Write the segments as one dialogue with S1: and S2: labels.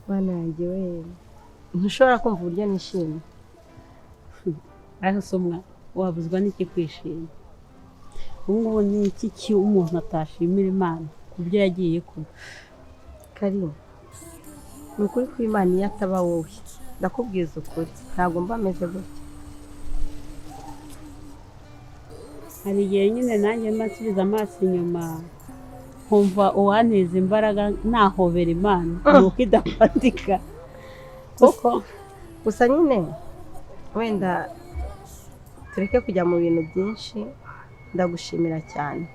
S1: Bana yanjye we, ntushobora kumva uburyo nishimye.
S2: Ariko se umwa, wabuzwa n'iki kwishima? Ubu ngubu ni iki ki umuntu atashimira Imana ku byo yagiye kuba?
S1: Karine, ni ukuri ko Imana iyo ataba wowe, ndakubwiza ukuri, ntabwo mba meze gutya.
S2: Hari igihe nyine nanjye mba nsubiza amaso inyuma, nkumva uwantiza imbaraga nahobera Imana, ni uko idafatika kuko
S1: gusa nyine wenda tureke kujya mu bintu byinshi. Ndagushimira cyane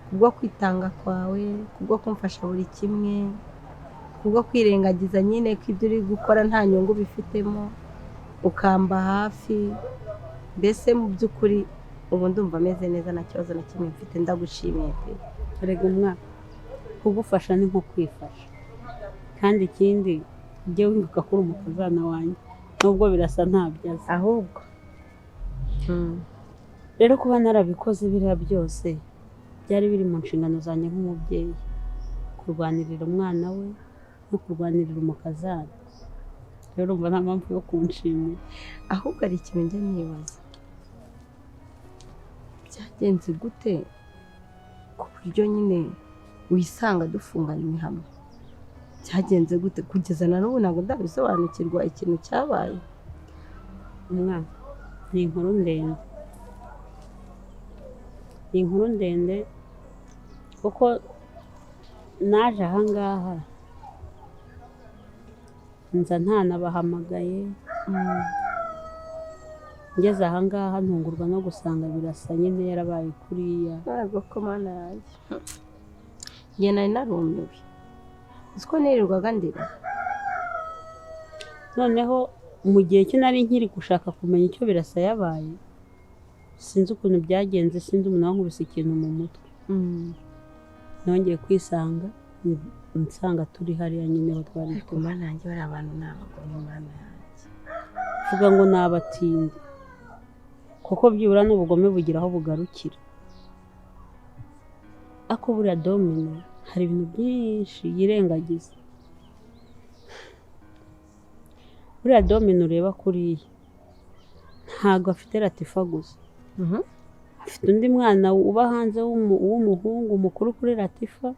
S1: kubwo kwitanga kwawe, kubwo kumfasha buri kimwe, kubwo kwirengagiza nyine ko ibyo uri gukora nta nyungu bifitemo, ukamba hafi. Mbese mu by'ukuri ubu ndumva ameze neza, nta kibazo na kimwe mfite, ndagushimiye pe.
S2: Erega umwana, kugufasha ni nko kwifasha. Kandi ikindi, ujye wibuka ko uri umukazana wanjye, nubwo Birasa ntabyo azi.
S1: Ahubwo
S2: Rero kuba narabikoze biriya byose byari biri mu nshingano zanjye nk'umubyeyi, kurwanirira umwana we no kurwanirira umukazana. Rero urumva nta mpamvu yo kunshimira.
S1: Ahubwo hari ikintu njya nibaza, byagenze gute ku buryo nyine wisanga dufunganywe hamwe? Byagenze gute? Kugeza na n'ubu ntabwo ndabisobanukirwa ikintu cyabaye.
S2: Umwana, ni inkuru ndende, ni inkuru ndende, kuko naje ahangaha nza ntanabahamagaye. Ngeze ahangaha ntungurwa no gusanga Birasa nyine yarabaye kuriya.
S1: Ntabwo ko Mana yanjye, njye nari narumiwe, uzi ko nirirwaga ndira.
S2: Noneho mu gihe cyo nari nkiri gushaka kumenya icyo Birasa yabaye, sinzi ukuntu byagenze, sinzi umuntu wankubise ikintu mu mutwe. Nongeye kwisanga nsanga turi hariya nyine aho twari
S1: Ariko
S2: turi.
S1: Mana yanjye, bariya bantu ni abagome, Mana yanjye.
S2: Vuga ngo ni abatindi, kuko byibura n'ubugome bugira aho bugarukira. Ako buriya Domina hari ibintu byinshi yirengagiza. Buriya Domina ureba kuriya ntabwo afite Latifa gusa, afite undi mwana uba hanze w'umuhungu mukuru kuri Latifa,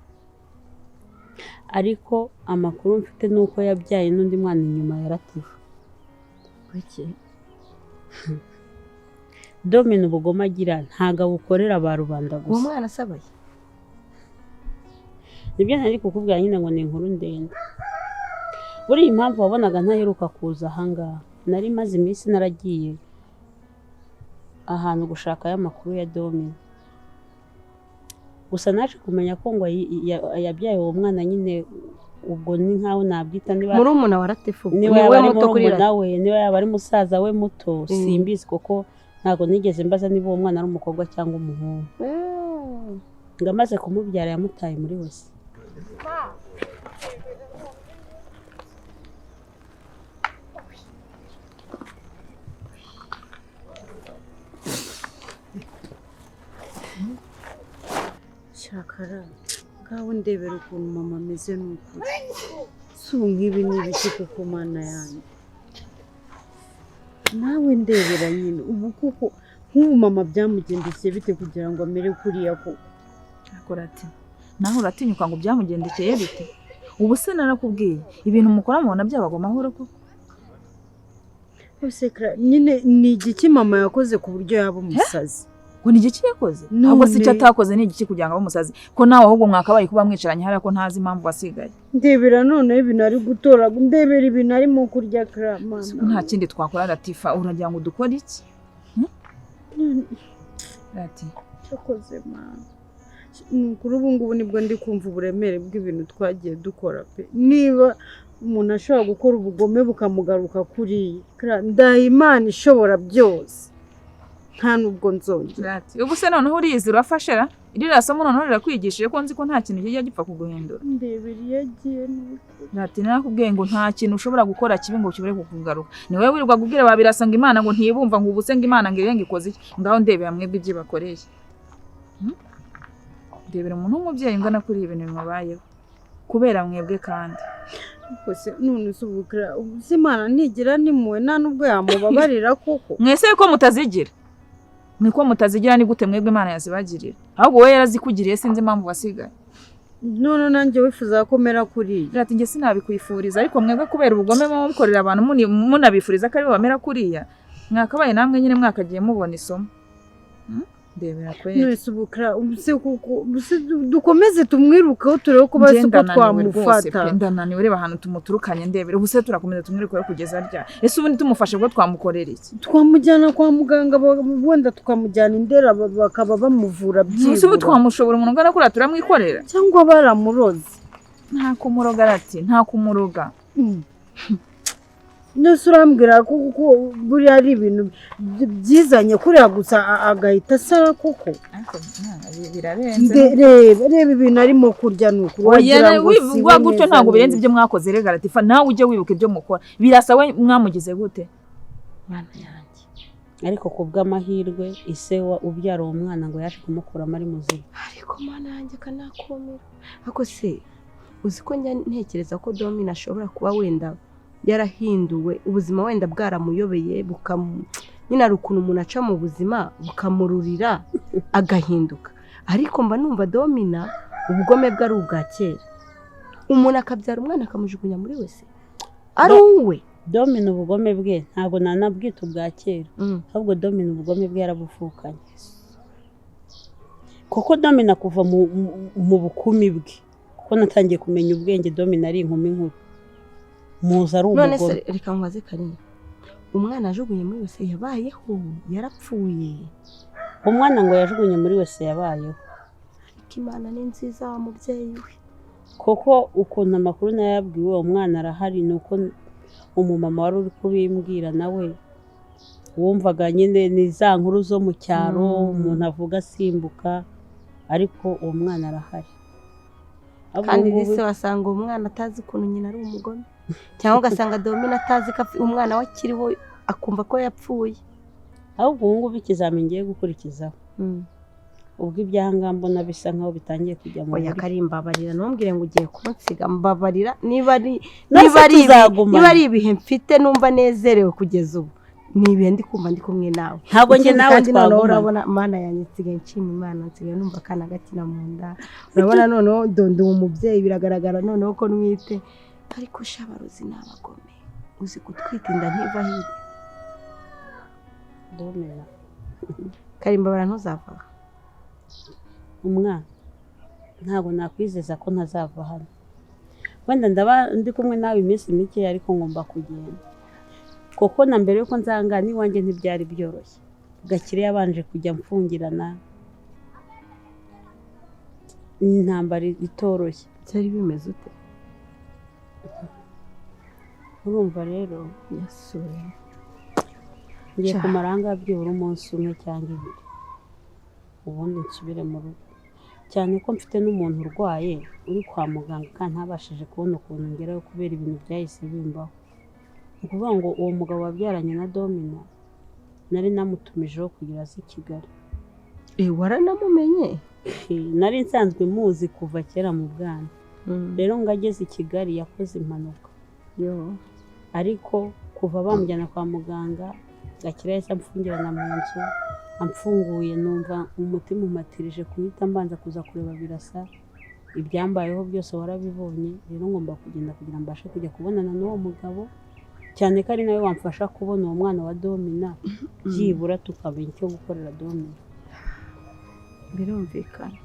S2: ariko amakuru mfite ni uko yabyaye n'undi mwana inyuma ya Latifa.
S1: Kuki?
S2: Domina ubugome agira ntabwo abukorera ba rubanda
S1: Uwo
S2: gusa.
S1: mwana asabaye?
S2: Nibyo nari kukubwira nyine ngo ni inkuru ndende. Buriya impamvu wabonaga ntaheruka kuza ahangaha, nari maze iminsi naragiye ahantu gushakayo amakuru ya Domina. Gusa naje kumenya ko ngo yabyaye uwo mwana nyine, ubwo ni nkaho nabyita niba
S1: Murumuna wa Latifa,
S2: niba
S1: ni
S2: yaba
S1: we
S2: ari
S1: muto kuri
S2: murumuna we, niba yaba ari musaza we muto,
S1: Mm.
S2: simbizi, kuko ntabwo nigeze mbaza niba uwo mwana ari umukobwa cyangwa umuhungu. Ngo amaze kumubyara yamutaye muri wese.
S3: Cyakara ngaho ndebera ukuntu mama ameze n'ukuri. Si ubu nk'ibi ni ibiki koko Mana yanjye? Nawe ndebera nyine ubu koko nk'ubu mama byamugendekeye bite kugira ngo amere kuriya koko?
S4: Akora ati nawe uratinyuka ngo byamugendekeye bite? Ubu se narakubwiye ibintu mukora mubona byabagwa amahoro koko?
S3: Ese Clara, nyine ni igiki mama yakoze ku buryo yaba umusazi?
S4: Ngo ni igiki yakoze?
S3: None-
S4: Ahubwo si icyo atakoze ni igiki kugira ngo abe umusazi? Ko nawe ahubwo mwakabaye kuba mwicaranye hariya, ko ntazi impamvu wasigaye.
S3: Ndebera noneho ibintu ari gutora, ndebera ibintu arimo kurya Clara, mama.
S4: Nta kindi twakora Latifa, uragira ngo dukore iki? Lati
S3: Cyakoze mama. Ni ukuri ubu ngubu nibwo ndi kumva uburemere bw'ibintu twagiye dukora pe. Niba umuntu ashobora gukora ubugome bukamugaruka kuriya, Clara, ndaha Imana ishobora byose, nta nubwo nzongera.
S4: Lati ubu se noneho urizi urafashe ra? Iriya somo noneho rirakwigishije ko nzi ko nta kintu kijya gipfa kuguhindura.
S3: Ndebera iyo agiye ni ukuri.
S4: Lati narakubwiye ngo nta kintu ushobora gukora kibi ngo kibure kukugaruka. Ni wowe wirirwa kubwira ba Birasa ngo Imana ngo ntibumva, ngo ubuse ngo Imana ngo irenge ikoze iki? Ngaho ndebera mwebwe ibyo bakoreye. Ndebera umuntu w'umubyeyi ungana kuri ibintu bimubayeho kubera mwebwe kandi.
S3: Ariko se none se ubu Clara, ubu se Imana ntigira n'impuhwe, nta nubwo yamubabarira koko?
S4: Mwese ko mutazigira, niko mutazigira. Ni gute mwebwe Imana yazibagirira? Ahubwo wowe yarazikugiriye, sinzi impamvu wasigaye.
S3: None nanjye wifuza ko mera kuriya?
S4: Ati njye sinabikwifuriza, ariko mwebwe kubera ubugome muba mukorera abantu, munabifuriza ko aribo bamera kuriya, mwakabaye namwe nyine mwakagiye mubona isomo. Ndebera kweri.
S3: None se ubu Clara, ubu se koko, ubu se dukomeze tumwirukeho turebe ko basi
S4: Njye
S3: ko
S4: ndananiwe rwose
S3: twamufata?
S4: pe, ndananiwe. Reba ahantu tumuturukanye, ndebera. Ubu se turakomeza tumwirukeho kugeza ryari? Ese ubundi tumufashe bwo twamukorera iki?
S3: Twamujyana kwa muganga, wenda tukamujyana i Ndera, bakaba bamuvura
S4: Ese ubu
S3: byibura.
S4: twamushobora? Umuntu ungana kuriya turamwikorera?
S3: Cyangwa baramuroze.
S4: Nta kumuroga, ati nta kumuroga.
S3: Nese urambwira ko kuko buriya ari ibintu byizanye kuriya gusa, agahita asara koko?
S4: Ariko mwana, birarenze.
S3: Reba, reba ibintu arimo kurya, ni ukuri
S4: Oya,
S3: wagira ngo
S4: wivuga
S3: siwe
S4: gutyo
S3: neza
S4: ntabwo birenze
S3: neza.
S4: Ibyo mwakoze rega Latifa, nawe ujye wibuka ibyo mukora. Birasa we mwamugize gute?
S1: Mana yanjye!
S2: Ariko ku bw'amahirwe, ise wa ubyara uwo mwana ngo yaje kumukuramo ari muzima.
S1: Ariko Mana yanjye, kanakumira. Ariko se uzi ko njya ntekereza ko Domina ashobora kuba wenda yarahinduwe, ubuzima wenda bwaramuyobeye, bukamu nyine hari ukuntu umuntu aca mu buzima bukamururira agahinduka. Ariko mba numva Domina ubugome bwe ari ubwa kera. Umuntu akabyara umwana akamujugunya muri wese ari uwe.
S2: Domina ubugome bwe ntabwo nanabwita ubwa kera, ahubwo Domina ubugome bwe yarabuvukanye, kuko Domina kuva mu bukumi bwe, kuko natangiye kumenya ubwenge Domina ari inkumi nkuru, muzi ari
S1: None se
S2: umugome.
S1: reka nkubaze Karine, umwana ajugunye muri wese yabayeho, yarapfuye?
S2: Umwana ngo yajugunye muri wese yabayeho.
S1: Ariko Imana ni nziza wa mubyeyi we.
S2: Kuko ukuntu amakuru nayabwiwe, uwo mwana arahari. Ni uko umumama wari uri kubimbwira nawe wumvaga nyine ni za nkuru zo mu cyaro, umuntu avuga asimbuka, ariko uwo mwana arahari. Ahubwo
S1: Kandi
S2: ubu ngubu
S1: disi wasanga uwo mwana atazi ukuntu nyina ari umugome, cyangwa ugasanga Domina atazi ko umwana we akiriho, akumva ko yapfuye.
S2: Ahubwo ubu ngubu ikizamini ngiye gukurikizaho, ubwo ibyangombwa mbona bisa nkaho bitangiye kujya mu
S1: Oya
S2: buryo.
S1: Kari, mbabarira, ntumbwire ngo ugiye kunsiga. Mbabarira, niba ari
S2: Nase
S1: niba ari
S2: tuzagumana.
S1: Niba ari ibihe mfite numva nezerewe kugeza ubu, ni ibihe ndi kumva ndi kumwe nawe.
S2: Ntabwo njye
S1: Ikindi
S2: nawe
S1: kandi noneho
S2: twagumana.
S1: urabona Mana yanjye, nsigaye nshima Imana, nsigaye numva akana gakina mu nda. Urabona noneho dondo uwo mubyeyi, biragaragara noneho ko nwite. Ariko sha, abarozi ni abagome. Uzi gutwita inda ntiva hirya?
S2: Domina.
S1: Kari, mbabara, ntuzava aha.
S2: Umwana, ntabwo nakwizeza ko ntazava hano. Wenda ndaba ndi kumwe nawe iminsi mike, ariko ngomba kugenda, kuko na mbere yuko nzanga n'iwanjye ntibyari byoroshye. Gakire yabanje kujya mfungirana, ni intambara itoroshye.
S1: Byari bimeze ute?
S2: Urumva rero,
S1: Yasuye.
S2: ngiye
S1: Cya.
S2: kumara ahangaha byibura umunsi umwe cyangwa ibiri, ubundi nsubire mu rugo, cyane ko mfite n'umuntu urwaye uri kwa muganga kandi ntabashije kubona ukuntu ngerayo kubera ibintu byahise bimbaho. Ni ukuvuga ngo uwo mugabo wabyaranye na Domina nari namutumijeho kugira aze i Kigali.
S1: Eh, waranamumenye?
S2: Nari nsanzwe muzi kuva kera mu bwana. Rero ngo ageze i Kigali yakoze impanuka,
S1: Yo.
S2: ariko kuva bamujyana kwa muganga, Gakire yahise amfungirana mu nzu. Amfunguye numva umutima umatirije guhita mbanza kuza kureba Birasa. Ibyambayeho byose warabibonye. Rero ngomba kugenda kugira ngo mbashe kujya kubonana n'uwo mugabo, cyane ko ari nawe wamfasha kubona uwo mwana wa Domina, byibura tukamenya icyo gukorera Domina.
S1: Birumvikana,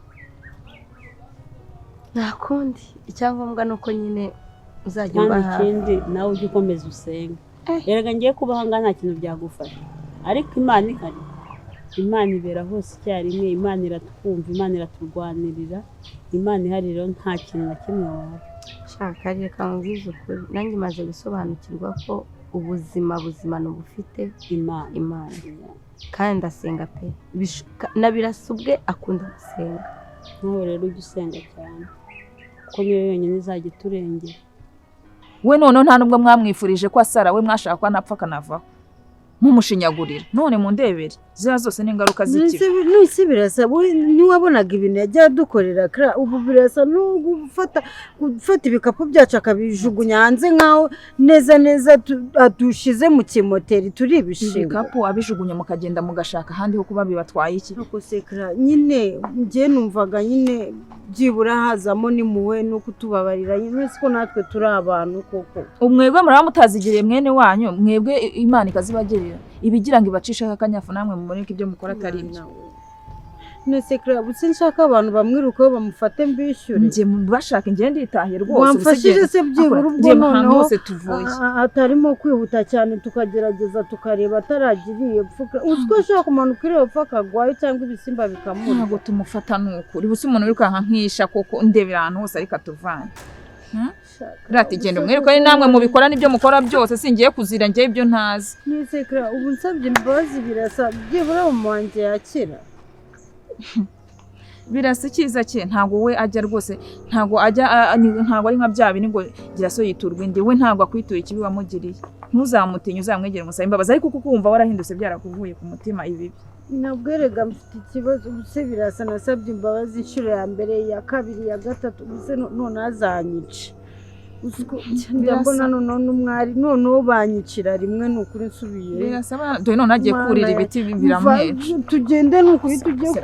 S1: nta kundi. Icyangombwa ni uko nyine uzajya
S2: Kandi
S1: uba hafi.
S2: ikindi, nawe ujye ukomeza usenge.
S1: Eh.
S2: Erega ngiye kuba ahangaha nta kintu byagufasha, ariko Imana ihari, Imana ibera hose icyarimwe, Imana iratwumva, Imana iraturwanirira. Imana ihari rero nta kintu na kimwe waba.
S1: Shaka, reka nkubwize ukuri, nanjye maze gusobanukirwa ko ubuzima buzima bufite
S2: Imana.
S1: Imana. Kandi ndasenga pe. Na Birasa ubwe akunda gusenga.
S2: Nawe rero ujye usenga cyane, kuko niyo yonyine izajya iturengera.
S4: We noneho nta nubwo mwamwifurije ko asara, we mwashaka ko anapfa akanavaho. Mumushinyagurira none mundebere ziriya zose ni ingaruka z'ikibi.
S3: Nuse Birasa ntiwabonaga ibintu yajya adukorera Clara, ubu Birasa no gufata ibikapu byacu akabijugunya hanze nkaho neza neza adushize mu kimoteri turi ibishingwe.
S4: Ibikapu abijugunya mukagenda mugashaka ahandi ho kuba bibatwaye iki?
S3: Ariko se Clara, nyine njye numvaga nyine byibura hazamo n'impuhwe no kutubabarira, nyine siko natwe turi abantu koko.
S4: Umwebwe muraba mutazigiriye mwene wanyu, mwebwe Imana ikazibagirira ibigira ngo ibacisheho akanyafu namwe muboneke ibyo mukora atari ibyo.
S3: Nese Clara, ubuse nshaka abantu bamwirukaho bamufate mbishyure.
S4: Njye bashaka njye nditahiye rwose.
S3: Wamfashije se byibura ubwo noneho
S4: tuvuye
S3: atarimo kwihuta cyane tukagerageza tukareba ataragiriye pfuka. Uziko ashobora kumanuka ireba pfa akagwayo cyangwa ibisimba bikamurya.
S4: Ntabwo tumufata nukuri. Ubuse umuntu wirukanka nkisha koko ndebera ahantu hose ariko atuvanye. Rati genda umwiruka ni namwe mubikora nibyo mukora byose, singiye kuzira njye ibyo ntazi.
S3: Nese Clara, ubu nsabye imbabazi Birasa byibura mama wanjye yakira.
S4: Birasa icyiza cye ntabwo we ajya rwose, ntabwo ajya, ntabwo ari nka bya bindi ngo gira so yiturwa indi, we ntabwo akwituye ikibi wamugiriye. Ntuzamutinye, uzamwegere umusabe imbabazi, ariko kuko wumva warahindutse byarakuvuye ku mutima ibibi.
S3: Ntabwo erega mfite ikibazo, ubuse Birasa nasabye imbabazi inshuro ya mbere, iya kabiri, iya gatatu, ubuse none azanyica. Ndabona noneho n'umwari noneho banyicira rimwe ni ukuri nsubiye.
S4: Birasa dore none agiye kurira ibiti biramwica.
S3: Tugende ni ukuri tujye.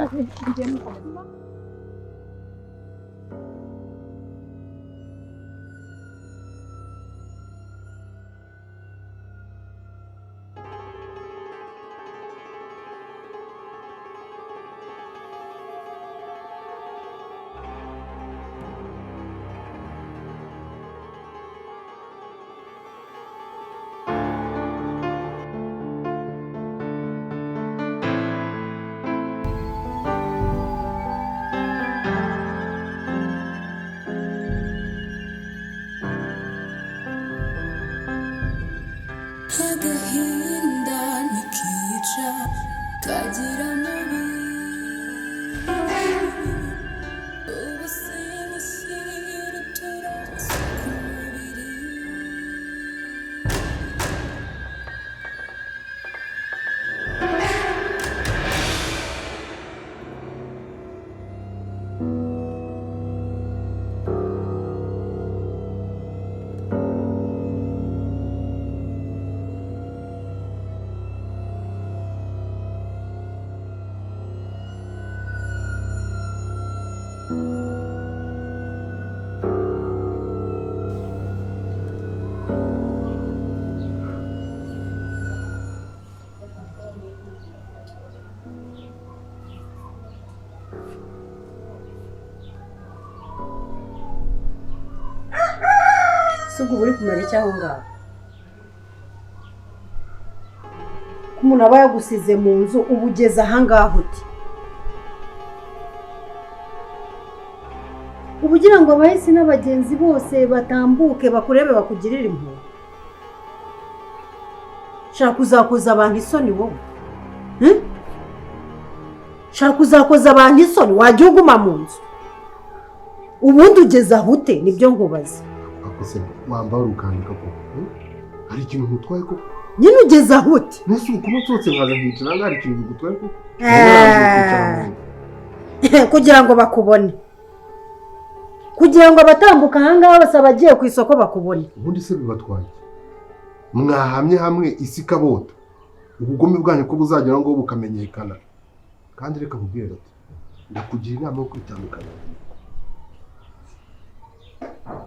S5: Agahinda ntikica kagira mubi, ubu sinishyira uturutse ku mubiri.
S1: Ubwo uri kumara iki aho ngaho? Ko umuntu aba yagusize mu nzu uba ugeze aha ngaho uti uba ugira ngo abahisi n'abagenzi bose batambuke bakurebe bakugirire impuhwe. Shaka uzakoza abantu isoni wowe. Shaka uzakoza abantu isoni wajya uguma mu nzu. Ubundi ugeze aho ute nibyo nkubaza.
S6: Wambara ukandika koko hari ikintu ntutwaye koko?
S1: Nyine ugeze aho ute?
S6: Nese ubu kuba nsohotse nkaza nkicara hari ikintu bigutwaye koko?
S1: Kugira ngo bakubone, kugira ngo abatambuka aha ngaha bose abagiye ku isoko bakubone.
S6: Ubundi se bibatwaye mwahamye hamwe isi ikabota, ubugome bwanyu ko buzagera ngo bukamenyekana. Kandi reka nkubwire ati ndakugira inama yo kwitandukanya.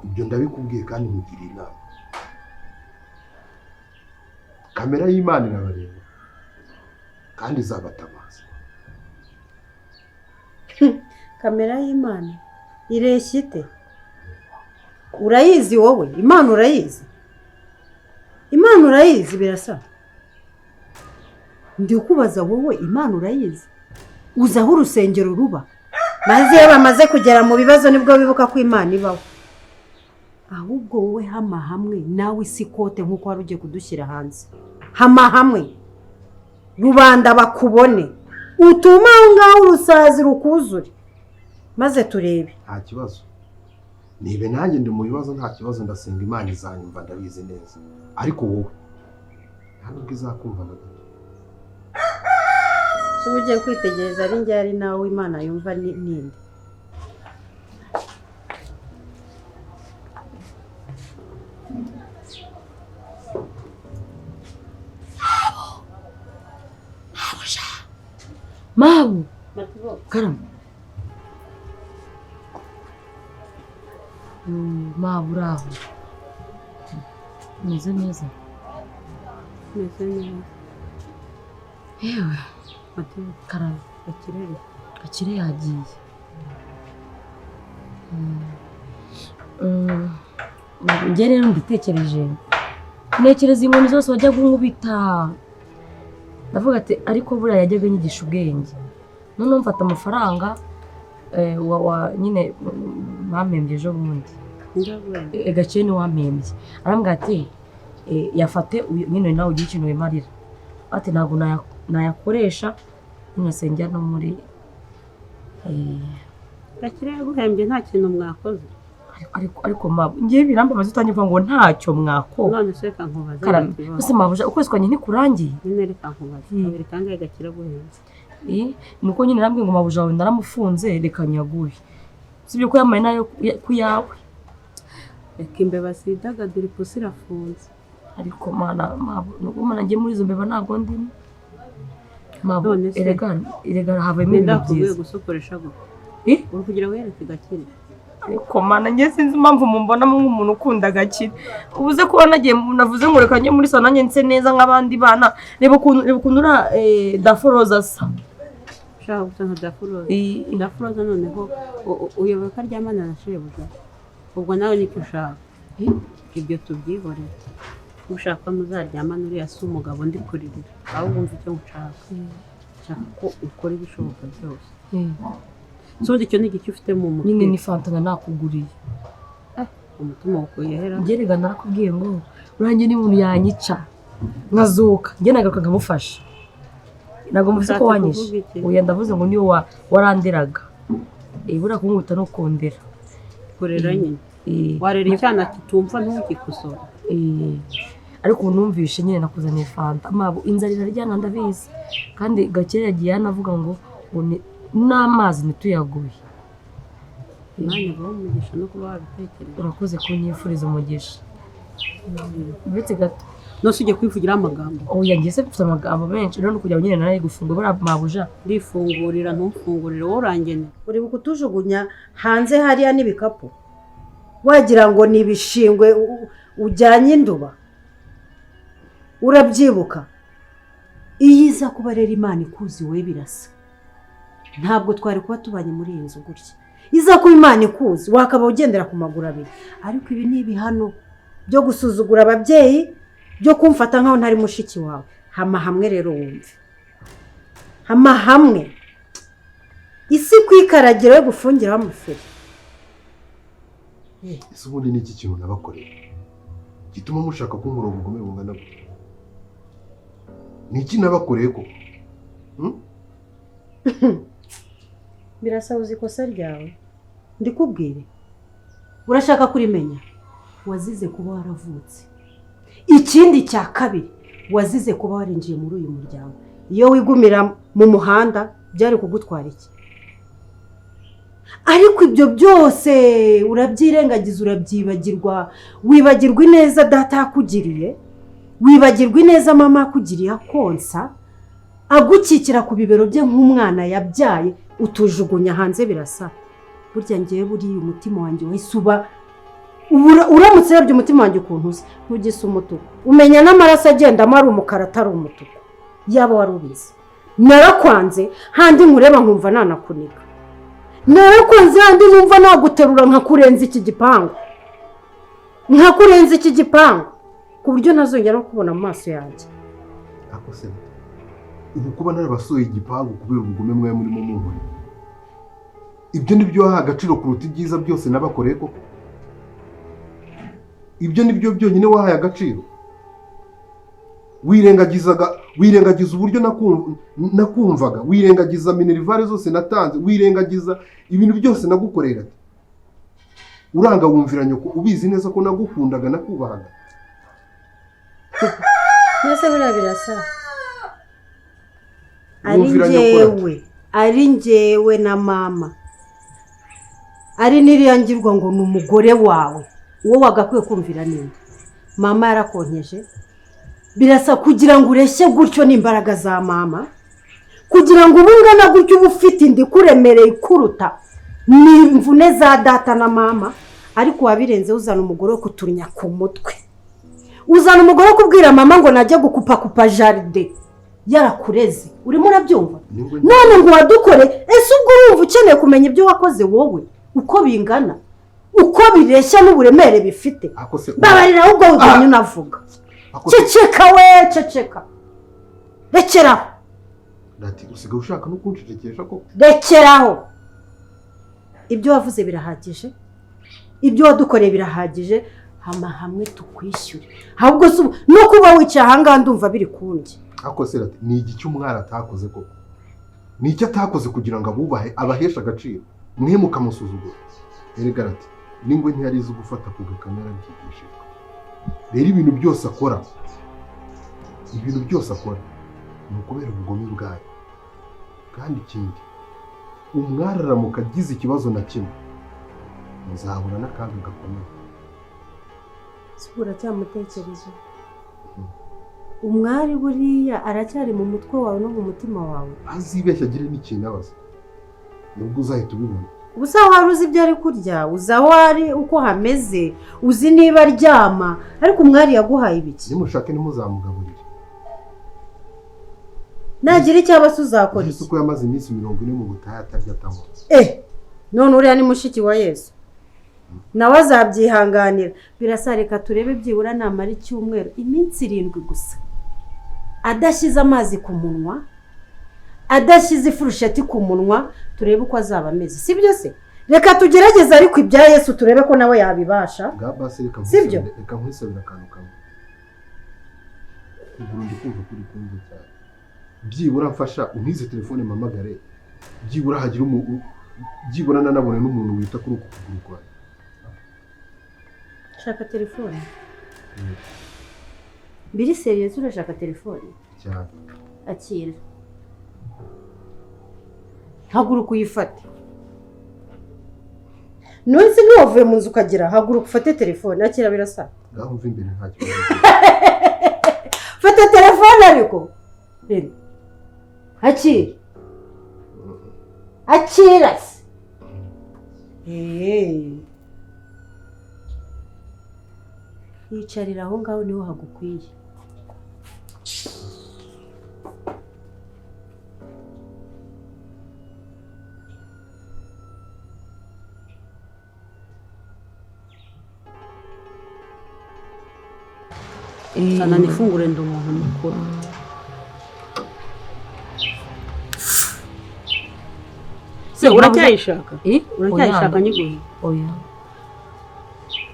S6: Ibyo ndabikubwiye kandi nkugiriye inama. Kamera y'Imana irabareba kandi izabatabaza.
S1: Kamera y'Imana ireshya ite? Urayizi wowe? Imana urayizi? Imana urayizi Birasa? Ndi kubaza wowe, Imana urayizi? Uzi aho urusengero ruba? Maze iyo bamaze kugera mu bibazo nibwo bibuka ko Imana ibaho. Ahubwo wowe hama hamwe nawe isi kote nkuko wari ugiye kudushyira hanze. Hama hamwe rubanda bakubone, utuma aho ngaho urusazi rukuzure maze turebe.
S6: Nta kibazo, nibe nanjye ndi mu bibazo nta kibazo, ndasenga Imana izanyumva ndabizi neza. Ariko wowe Nta nubwo izakumva na gato.
S3: Se uba ugiye kwitegereza ari njye ari nawe Imana yumva ninde?
S7: Mabu karama. Mabu uraho. Meze neza.
S2: Meze neza.
S7: Yewe
S2: Matibo,
S7: karama.
S2: Gakire.
S7: Gakire yagiye. Njye rero mbitekereje. Ntekereza inkoni zose wajyaga unkubita. Ndavuga ati ariko buriya yajyaga anyigisha ubwenge. Noneho mfata amafaranga nyine bampembye ejo bundi. Gakire ni wampembye. Arambwira ati yafate nyine nawe ugire ikintu wimarira. Ati ntabwo nayakoresha nyine sengera no muri
S2: Gakire yaguhembye nta kintu mwakoze.
S7: Ariko mabu ngiye birambabaza utangiye kuvuga ngo ntacyo mwakora.
S2: None se reka nkubaze.
S7: Karame. Ese mabuja ukwezi kwanjye ntikurangiye?
S2: Nyine reka nkubaze. Kabiri kangahe Gakire aguhembye?
S7: Nuko nyine narambwiye ngo mabuja wawe naramufunze reka nyaguhe. Sibyo ko yamaye nayo ku yawe.
S2: Reka imbeba zidagadura ipusi irafunze.
S7: Ariko mana mabu nuko mana ngiye muri izo mbeba ntabwo ndimo. Mabu erega erega havuyemo ibintu byiza.
S2: Gusokoresha gute? Uri kugira wereke Gakire.
S7: Ariko mana njye sinzi impamvu mumbonamo nk'umuntu ukunda Gakire. Ubuze kuba nagiye navuze ngo reka njye muri salo nanjye nse neza nk'abandi bana. Reba ukuntu ura Daforoza asa.
S2: Ushaka gusa nka Daforoza. Daforoza noneho uyobewe ko aryamana na shebuja. Ubwo nawe nicyo ushaka. Ibyo tubyihorere. Ushaka muzaryamana uriya si umugabo ndi kuririra. Ahubwo wumva icyo nshaka. Nshaka ko ukora ibishoboka byose. Sondi icyo ni igiki ufite mu mutwe?
S7: Nyine ni fanta nakuguriye.
S2: Umutima wakuyehera.
S7: Njye rega narakubwiye ngo uranjye ni umuntu yanyica nkazuka njye nagaruka nkamufasha. Ntabwo mvuze ko wanyishe. Oya ndavuze ngo niyo waranderaga. Buriya kunkuta no kondera.
S2: Kurera nyine. Warera icyana kitumva ntugikosore.
S7: Ariko ubu numvishe nyine nakuzaniye fanta. Mabu inzara iraryana ndabizi. Kandi Gakire yagiye yanavuga ngo n'amazi ntituyaguye.
S2: Imana ibahe umugisha no kuba wabitekereje.
S7: Urakoze kunyifuriza umugisha. Uretse gato.
S2: Nose ujye kwivugira amagambo.
S7: Oya ngiye se mfite amagambo menshi rero kugira ngo nyine naraye gufungura buriya mabuja.
S2: Ndifungurira ntufungurire wowe urangene.
S3: Uribuka utujugunya hanze hariya n'ibikapu. Wagira ngo ni ibishingwe ujyanye induba. Urabyibuka. Iyo iza kuba rero Imana ikuzi we birasa. Ntabwo twari kuba tubanye muri iyi nzu gutya. Iza kuba Imana ikuzi wakaba ugendera ku maguru abiri. Ariko ibi ni ibihano byo gusuzugura ababyeyi, byo kumfata nkaho ntari mushiki wawe. Hama hamwe rero wumve. Hama hamwe. Isi kwikaragira yo gufungiraho amaferi.
S6: Ese ubundi ni iki kintu nabakoreye gituma mushaka kunkura ubugome bungana gutya? Ni iki nabakoreye koko?
S3: Birasa uzi ikosa ryawe. Ndikubwire. Urashaka kurimenya? Wazize kuba waravutse. Ikindi cya kabiri, wazize kuba warinjiye muri uyu muryango. Iyo wigumira mu muhanda byari kugutwara iki? Ariko ibyo byose urabyirengagiza, urabyibagirwa, wibagirwa ineza data yakugiriye, wibagirwa ineza mama yakugiriye akonsa, agukikira ku bibero bye nk'umwana yabyaye, utujugunya hanze. Birasa burya ngewe buriya umutima wanjye wahise uba, uramutse urebye umutima wanjye ukuntu usa, ntugise umutuku, umenya n'amaraso agendamo ari umukara atari umutuku. Yaba wari ubizi. Narakwanze handi nkureba nkumva nanakunika. Narakwanze handi numva naguterura nkakurenza iki gipangu. Nkakurenza iki gipangu ku buryo ntazongera kubona mu maso yanjye.
S6: Ako se ubu kuba narabasuye igipangu kubera ubugome mwe murimo munkora. Ibyo nibyo waha agaciro kuruta ibyiza byose nabakoreye koko? Ibyo nibyo byonyine wahaye agaciro? Wirengagiza uburyo nakumvaga, wirengagiza minerivare zose natanze, wirengagiza ibintu byose nagukorera. Uranga wumvira nyoko ubizi neza ko nagukundaga nakubahaga.
S3: Mbese buriya birasa ari
S6: Wumvira nyokora.
S3: njyewe, ari njyewe na mama, ari n'iriya ngirwa ngo ni umugore wawe, uwo wagakwiye kumvira ninde? Mama yarakonkeje. Birasa kugira ngo ureshye gutyo ni imbaraga za mama, kugira ngo ube ungana gutyo uba ufite inda ikuremereye ikuruta ni imvune za data na mama. Ariko wabirenze uzana umugore wo kutunya ku mutwe, uzana umugore wo kubwira mama ngo najye gukupakupa jaride yarakureze. Urimo urabyumva?
S6: Ningwe
S3: None ngo wadukore. Ese ubwo urumva ukeneye kumenya ibyo wakoze wowe uko bingana, uko bireshya n'uburemere bifite?
S6: Ako se
S3: Babarira ahubwo wigumye unavuga.
S6: Ako se
S3: Ceceka we, ceceka, rekeraho.
S6: Rati usigaye ushaka no kuncecekesha koko.
S3: Rekeraho, ibyo wavuze birahagije, ibyo wadukoreye birahagije. Hama hamwe tukwishyure. Ahubwo se ubu no kuba wicaye ahangaha ndumva biri kundya.
S6: Ako se Rati ni igiki umwana atakoze koko? Ni icyo atakoze kugira ngo abubahe, abaheshe agaciro, mwe mukamusuzugura. Erega Rati ningwe ntiyari izi gufata ku gakanu, yarabyigishijwe. Rero ibintu byose akora, ibintu byose akora ni ukubera ubugome bwayo. Kandi ikindi, umwari aramuka agize ikibazo na kimwe, muzahura n'akaga gakomeye.
S3: Uracyamutekereza umwari? Buriya aracyari mu mutwe wawe no mu mutima wawe?
S6: Azibeshya agire n'ikintu abaza, nibwo uzahita ubibona.
S3: Uzi aho wari, uzi ibyo ari kurya, uzi aho ari uko hameze, uzi niba aryama, ariko umwari yaguhaye ibiki?
S6: Nimushake ntimuzamugaburire.
S3: Nagira icyo aba se uzakora
S6: Yesu
S3: iki?
S6: ko yamaze iminsi 40 mu butayu atarya atanywa.
S3: Eh, none uriya ni mushiki wa Yesu, nawe azabyihanganira. Birasa, reka turebe byibura namara icyumweru, iminsi 7 gusa adashyize amazi ku munwa, adashyize ifurusheti ku munwa, turebe uko azaba ameze. Si byo se? Reka tugerageze, ariko ibya Yesu turebe ko nawe yabibasha.
S6: Bwa basi reka
S3: Sibyo?
S6: Reka nkwisabire akantu kamwe. Kuguru ndi kumva kuri kumva cyane. Byibura mfasha untize telefone mpamagare, byibura hagira byibura nanabone n'umuntu wita kuri uku kuguru kwawe.
S3: Shaka telefone. Biri sérieux, urashaka telefone?
S6: Cyane.
S3: Akira, haguruka uyifate. Nonese ntiwavuye mu nzu ukagera? Haguruka ufate telefone. Akira, birasa.
S6: Ngaho mva imbere, nta kibazo.
S3: Fata telefone ariko. Rero akira, akira se. Eee. Yicarira aho ngaho, niho hagukwiye.
S2: Sana nifungure, ndi umuntu mukuru. Se uracyayishaka?
S7: Eh?
S2: Uracyayishaka nyiguhe?
S7: Oya.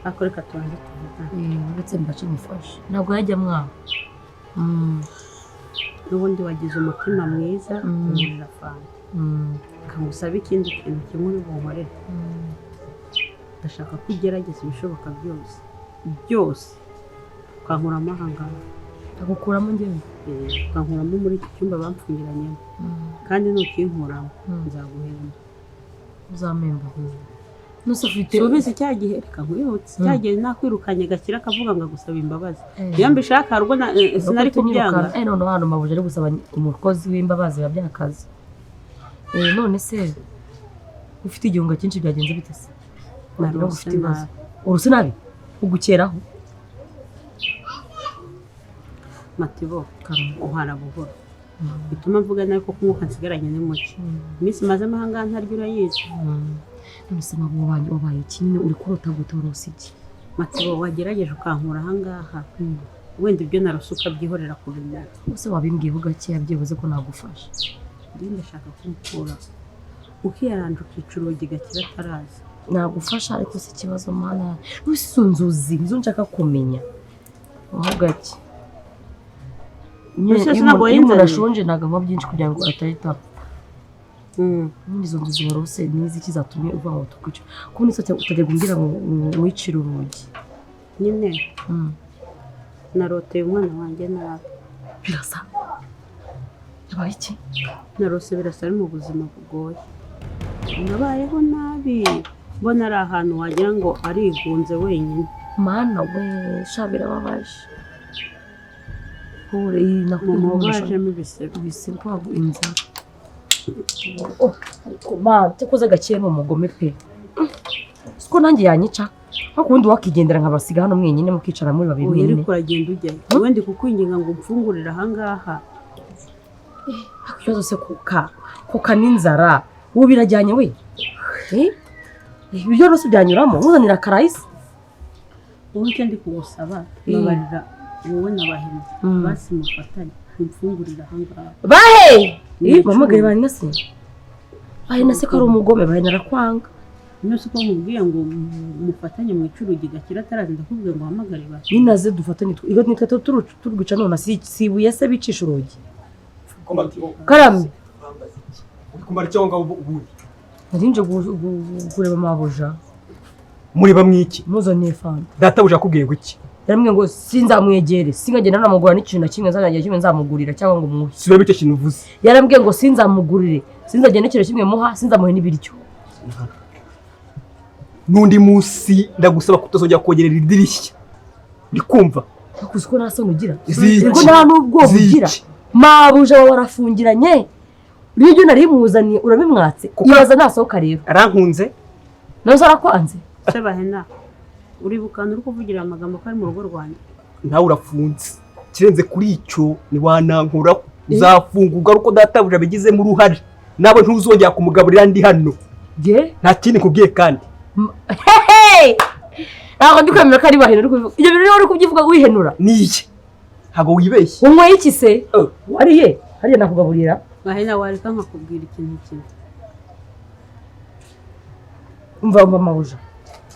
S2: Ariko reka tubanze tuvugane.
S7: Uretse mbace mufashe, ntabwo yajya mwanga.
S2: N'ubundi wagize umutima mwiza ungurira fanta. Reka ngusabe ikindi kintu kimwe uri bunkorere. Ndashaka ko ugerageza ibishoboka byose byose ukankuramo aha ngaha.
S7: Agukuramo njyewe?
S2: Ukankuramo muri iki cyumba bamfungiranyemo, kandi nukinkuramo nzaguhemba.
S7: Uzampemba? Nuse ufite
S2: Subiza cya gihe, reka nkwibutse cya gihe nakwirukanye Gakira akavuga ngo agusaba imbabazi.
S7: Eh.
S2: Iyo mbishaka hari ubwo sinari kubyanga.
S7: None hano mabuja ari gusaba umukozi w'imbabazi biba byakaze. None se ufite igihunga cyinshi byagenze bite se? Wagira ngo
S2: Narose
S7: ufite ibibazo.
S2: nabi.
S7: Uruse nabi ugukeraho?
S2: Matibo,
S7: Karame.
S2: uhara buhoro bituma mvuga nabi kuko umwuka nsigaranye ni muke. Iminsi mazemo aha ngaha ntarya urayizi.
S7: None se mama wabaye iki nyine? Uri kurota gute? Warose iki?
S2: Matibo, wagerageje ukankura aha ngaha, wenda ibyo narose ukabyihorera kubimenya.
S7: Ese wabimbwiyeho gakeya byibuze ko nagufasha?
S2: Njye ndashaka kumukura, ukiyaranja ukica urugi Gakira ataraza.
S7: Nagufasha, ariko si ikibazo mana. Nuse izo nzozi nizo nshaka kumenya aho gake. Nyine
S2: Ese
S7: iyo
S2: sinabwo
S7: iyo umuntu
S2: yinzaniye?
S7: ashonje ntabwo anywa byinshi kugira ngo atahita apfa. Nyine izo nzozi warose ni iziki zatumye uvuga ngo tukwice? Kubona isose utajya kumbwira ngo wicire urugi.
S2: Nyine naroteye umwana wanjye nabi.
S7: Birasa yabaye iki?
S2: Narose Birasa ari mu buzima bugoye, nabayeho nabi, mbona ari ahantu wagira ngo arigunze wenyine.
S7: Mana we, sha birababaje. Pole
S2: mama wajemo ibisebe.
S7: Ibisebe kwago inzara. Oh, ariko man, cyakoze gakeye ni umugome pe. Siko nanjye yanyica. Nko kundi wakigendera nkabasiga hano mwenyine mukicara muri babiri
S2: Oya,
S7: mwenyine.
S2: ariko uragenda ujyayo. Wenda kukwinginga ngo umfungurire ahangaha.
S7: Ikibazo se kuka n'inzara. Ubu birajyanye we. Ibyo rwose byanyuramo, muzanira karayisi.
S2: Wowe icyo ndi kugusaba, babarira wowe na Bahena. Basi mufatanye, umfungurire ahangaha.
S7: Bahe! Bahamagaye ba Nase. Bahena se ko ari umugome, Bahena arakwanga.
S2: None se ko nkubwiye ngo mufatanye mu icurugi Gakire ataraza, ndakubwiye ngo uhamagare ba.
S7: Ninaze dufatanye, iyo nitwe turwica none si ibuye se bicisha urugi. Karame.
S8: Uri kumara icyo ngaho ubundi.
S7: Narinje kureba mabuja.
S8: Mureba mwiki?
S7: Muzaniye fanta.
S8: Databuja akubwiye ngo iki?
S7: Yaramwe ngo sinzamwegere, singagenda namugura n'ikintu na kimwe nzajya kimwe nzamugurira cyangwa ngo muhe.
S8: Subira icyo kintu uvuze.
S7: Yarambwiye ngo sinzamugurire, sinzagenda n'ikintu kimwe muha, sinzamuhe n'ibiryo.
S8: N'undi munsi ndagusaba kutazongera kongerera idirishya. Ndikumva.
S7: Akuzi ko nta soni ugira. Ubwo nta n'ubwoba ugira. Mabuja wawe arafungiranye. N'ibyo nari muzaniye urabimwatse. Ibaza nasohoka rero.
S8: Arankunze.
S7: Nawe arakwanze.
S2: Se Bahena, uribuka uri kuvugira amagambo ko ari mu rugo rwanjye.
S8: Nawe urafunze. Kirenze kuri icyo ni wanankura uzafunguka uko databuja bigizemo uruhare. Nawe ntuzongera kumugaburira ndi hano.
S7: Je?
S8: Nta kindi nkubwiye kandi.
S7: Hey! Ntabwo ndi kwemera ko ari Bahena uri kubivuga. Ibyo bintu uri kubyivuga wihenura.
S8: Niye. Ntabwo wibeshye.
S7: Unyweye iki se? Wariye? Hariya nakugaburira.
S2: Bahena wareka nkakubwira ikintu kimwe.
S7: Umva mabuja.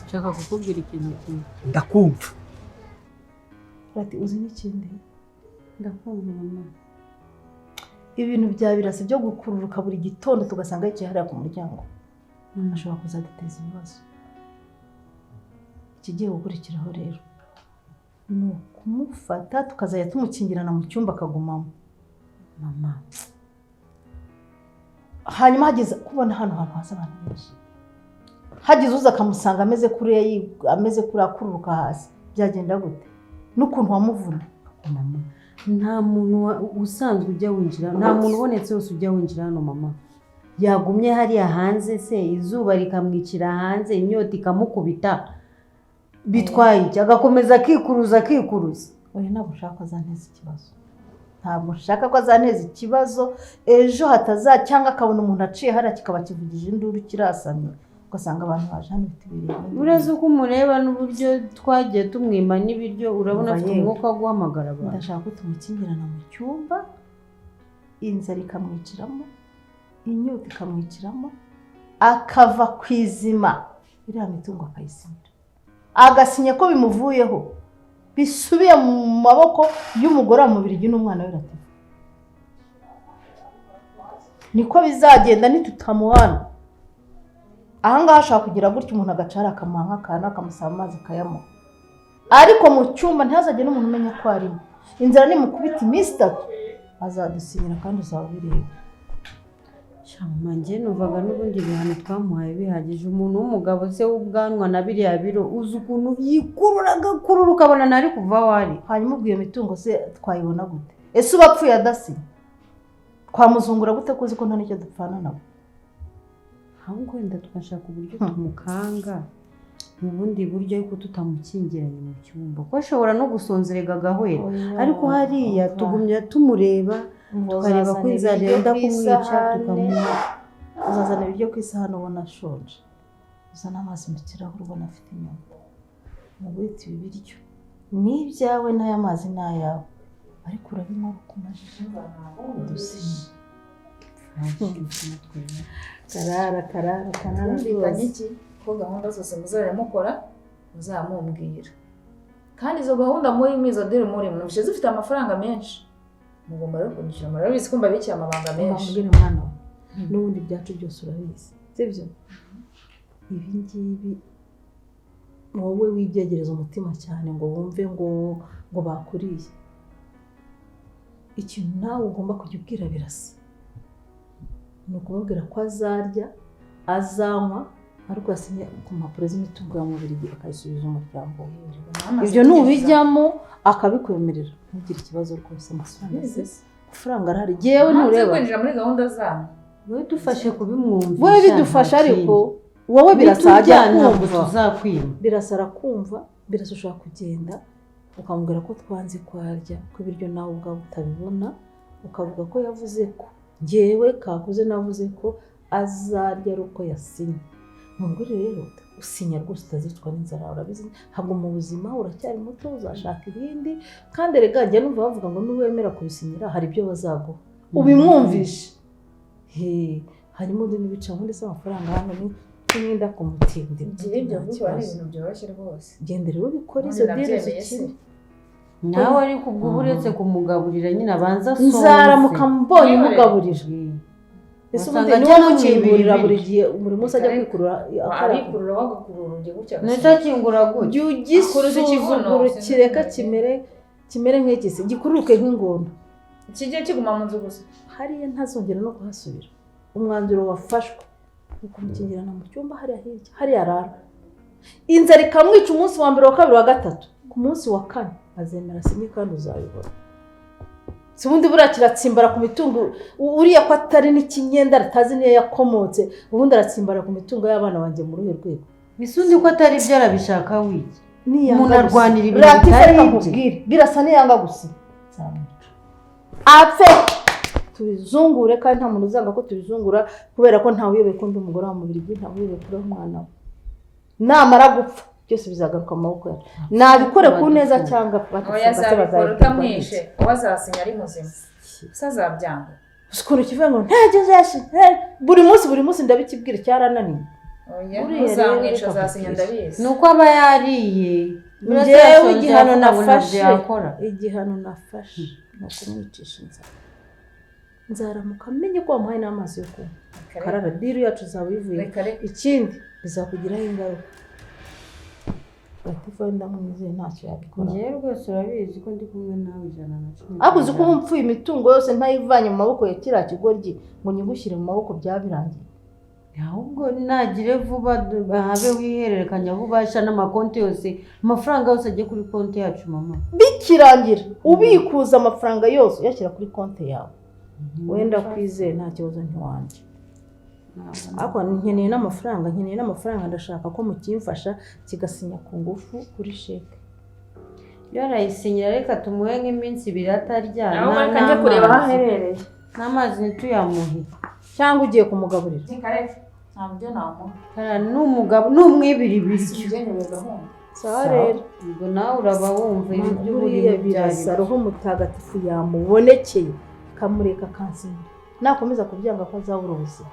S2: Nshaka kukubwira ikintu kimwe.
S8: Ndakumva.
S9: Ati uzi n'ikindi?
S2: Ndakumva mama.
S9: Ibintu bya Birasa byo gukururuka buri gitondo tugasanga yicaye hariya ku muryango. Ashobora kuzaduteza ibibazo. Ikigiye gukurikiraho rero ni ukumufata tukazajya tumukingirana mu cyumba akagumamo.
S3: Mama.
S9: Hanyuma hageze kubona hano hantu haza abantu benshi. Hagize uza akamusanga ameze kuriya ameze kuriya akururuka hasi byagenda gute? N'ukuntu wamuvuna.
S3: Mama, nta muntu usanzwe ujya winjira, nta muntu ubonetse wese ujya winjira hano mama. Yagumye hariya hanze se izuba rikamwicira hanze, inyota ikamukubita, bitwaye iki? Agakomeza akikuruza akikuruza.
S9: Oya, ntabwo nshaka ko azanteza ikibazo. Ntabwo nshaka ko azanteza ikibazo ejo hataza cyangwa akabona umuntu aciye hariya kikaba kivugije induru kirasamye. Ugasanga abantu baje hano ibiti birebire.
S3: Uretse uko umureba n'uburyo twagiye tumwima n'ibiryo, urabona afite umwuka wo guhamagara abantu.
S9: Ndashaka ko tumukingirana mu cyumba, inzara ikamwiciramo, inyota ikamwiciramo, akava ku izima, iriya mitungo akayisinyira. Agasinya ko bimuvuyeho, bisubiye mu maboko y'umugore wa Mubirigi n'umwana we Latifa. Niko bizagenda nitutamuhana. Ahangaha ashaka kugira gutya umuntu agacara akamuha nk'akantu akamusaba amazi akayamuha. Ariko mu cyumba ntihazagire n'umuntu umenya ko arimo. Inzara nimukubita iminsi itatu azadusinyira kandi uzaba ubireba.
S3: Mama, njye numvaga n'ubundi ibihano twamuhaye bihagije. Umuntu w'umugabo se w'ubwanwa na biriya biro uzi ukuntu yikurura agakurura ukabona ntari kuva aho ari.
S9: Hanyuma ubwo iyo mitungo se twayibona gute? Ese uba apfuye adasinye? Twamuzungura gute ko uzi ko nta n'icyo dupfana nawe?
S3: Ahubwo wenda tugashaka uburyo tumukanga mu bundi buryo ariko tutamukingiranye mu cyumba, kuko ashobora no gusonzerega agahwera. Ariko hariya tugumya tumureba tukareba ko inzara yenda kumwica tukamuha.
S9: Uzazana ibiryo ku isahani ubona ashonje, uzana amazi mu kirahure ubona afite inyota, mugwite ibi biryo ni ibyawe n'aya mazi ni ayawe, ariko urabinywa ukumajije udusinya. Karara karara karara.
S4: Twumvikanye iki ko gahunda zose muzajya mukora muzamumbwira, kandi izo gahunda muri izo diri muri mubishe zifite amafaranga menshi mugomba rero kunyishyura. Murabizi ko mbabikiye amabanga menshi.
S9: Mbwira mwana we, n'ubundi byacu byose urabizi sibyo? Ibi ngibi wowe wibyegereza umutima cyane ngo wumve ngo bakuriye. Ikintu nawe ugomba kujya ubwira Birasa ni ukumubwira ko azarya, azanywa, ariko yasinye ku mpapuro z'imitungo ya Mubirigi akayisubiza umuryango we. Ibyo nubijyamo akabikwemerera, ntugire ikibazo rwose. Amafaranga arahari, yewe ntureba.
S4: Kwinjira muri gahunda zabo.
S3: Wowe dufashe kubimwumvisha.
S9: Wowe bidufasha, ariko wowe Birasa ajya kumva.
S3: Tuzakwima.
S9: Birasa arakumva. Birasa ushobora kugenda ukamubwira ko twanze kwarya, ko ibiryo nawe ubwawe utabibona, ukavuga ko yavuze ko ngewe kakuze navuze ko azarya ari uko yasinye. Mubwire rero usinya rwose utazicwa n'inzara, urabizi ntabwo mu buzima uracyari muto, uzashaka ibindi. Kandi rega njya numva bavuga ngo niwemera kubisinyira hari ibyo bazaguha, ubimwumvishe. Hanyuma undi n'ibica ubundi se amafaranga hano ni nk'imyenda ku mutindi.
S4: Ibyo gukora ni ibintu byoroshye rwose.
S9: Genda rero ubikore izo diri zikine.
S3: Nawe ariko ubwo uretse kumugaburira nyine abanza asonze.
S9: Nzaramuka mbonye umugaburira. Ese ubundi niwe mukingurira buri gihe, buri munsi ajya kwikurura?
S4: Arikurura wagakurura ugiye gutya.
S3: Ndetse akingura gutya.
S9: Jya ugisuzugura kireka kimere nk'ikisi, gikururuke nk'ingona.
S4: Kijye kiguma mu nzu gusa.
S9: Hariya ntazongera no kuhasubira. Umwanzuro wafashwe ni ukumukingirana mu cyumba hariya hirya, hariya arara. Inzara ikamwica umunsi wa mbere, wa kabiri, wa gatatu, ku munsi wa kane azemera asinye kandi uzabibona. Si ubundi buriya kiratsimbara ku mitungo, uriya ko atari n'ikinyenda atazi niyo yakomotse, ubundi aratsimbara ku mitungo y'abana banjye muri uyu rwego.
S3: Bisundi ko atari ibyo arabishaka wiki. Umuntu arwanira ibintu
S9: bitari ibye. Birasa niyanga gusa. Apfe tubizungure, kandi nta muntu uzanga ko tubizungura kubera ko ntawe uyobewe ko ndi umugore wa Mubirigi, ntawe uyobewe kuri umwana we. Namara gupfa byose bizagaruka mu maboko yacu. Nabikore ku neza cyangwa
S4: bazabikora utamwishe, uwazasinya ari muzima usazabyanga.
S9: Ukuntu kivuga ngo ntacyo uzasinya buri munsi ndabikibwira cyarananiye.
S4: Ntuzamwica azasinya ndabizi.
S3: Ni uko aba yariye.
S9: Njyewe igihano nafashe ni ukumwicisha inzara. Nzaramuka amenye ko wamuhaye n'amazi yo kunywa. Karara diru yacu uzaba uyivuye. Ikindi bizakugiraho ingaruka. Latifa ndamwizeye ntacyo yabikora.
S3: Njyewe rwose urabizi ko ndi kumwe nawe 110.
S9: Ariko uzi ko ubu mpfuye imitungo yose ntayivanye mu maboko ya kiriya kigoryi ngo nyigushyire mu maboko byabirangiye.
S3: Ahubwo nagire vuba habe wihererekanya bubasha n'amakonti yose, amafaranga yose agiye kuri konti yacu mama.
S9: Bikirangira ubikuza amafaranga yose uyashyira kuri konti yawe. Wenda kwizeye nta kibazo ntiwanje. Ariko nkeneye n'amafaranga, ndashaka ko mukimfasha kigasinya ku ngufu kuri sheke.
S3: Yarayisinyira reka tumuhe nk'iminsi ibiri atarya.
S4: Nawe reka njye kureba aho aherereye.
S3: N'amazi ntituyamuhe.
S9: Cyangwa ugiye kumugaburira.
S4: Ntabyo namuha.
S3: N'umugabo n'umwibira ibiryo.
S9: Sawa rero.
S3: Ubwo nawe uraba wumva ibyo
S9: buriya Birasa Roho Mutagatifu yamubonekeye kamureka kansinyira. Nakomeza kubyanga ko azabura ubuzima.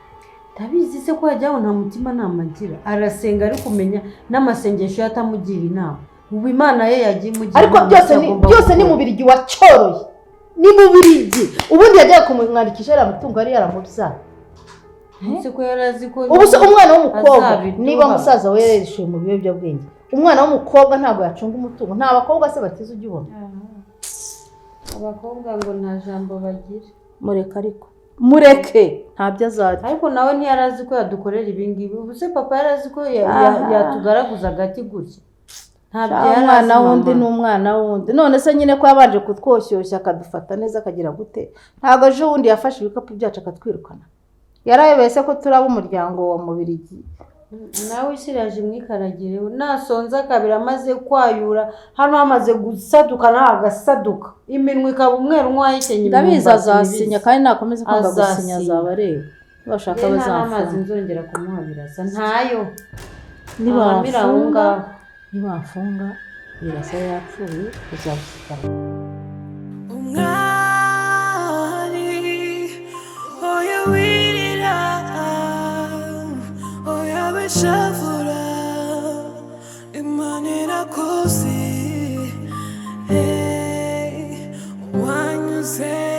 S3: Ndabizi se ko yajyaho nta mutima namagira. Arasenga ari kumenya n'amasengesho yatamugira inama. Ubu Imana ye yagiye imugira.
S9: Ariko byose ni Mubirigi wacyoroye. Ni Mubirigi. Ubundi yagiye kumwandikisha yari amatungo yari yaramubyara. Ubu se umwana w'umukobwa niba musaza we yarishuye mu biyobyabwenge, umwana w'umukobwa ntabwo yacunga umutungo. Nta bakobwa se bakiza ujya ubona.
S3: Abakobwa ngo nta jambo bagira.
S9: Mureke ariko. Mureke ntabyo azarya.
S3: Ariko nawe ntiyarazi ko yadukorera ibi ngibi. Ubu se papa yarazi ko yatugaraguza agati gutya. Ntabyo yarazi.
S9: Umwana wundi ni umwana wundi. None se nyine ko yabanje kutwoshyushya akadufata neza akagira gute? Ntabwo ejo wundi yafashe ibikapu byacu akatwirukana. Yarayobeye se ko turaba umuryango wa Mubirigi.
S3: Nawe isiraje imwikaragire nasonza kabiri amaze kwayura hano hamaze gusaduka nawe agasaduka iminwa ikaba umweru nk'uwayikenye.
S9: Ndabizi azasinya kandi nakomeza kwanga gusinya azaba areba. Nibashaka bazamfunga.
S3: Amazi nzongera kumuha Birasa ntayo.
S9: Nibamfunga Birasa yapfuye uzabusigara.
S5: Umwari oya wirira oya bishavura Imana irakuzi wanyuze.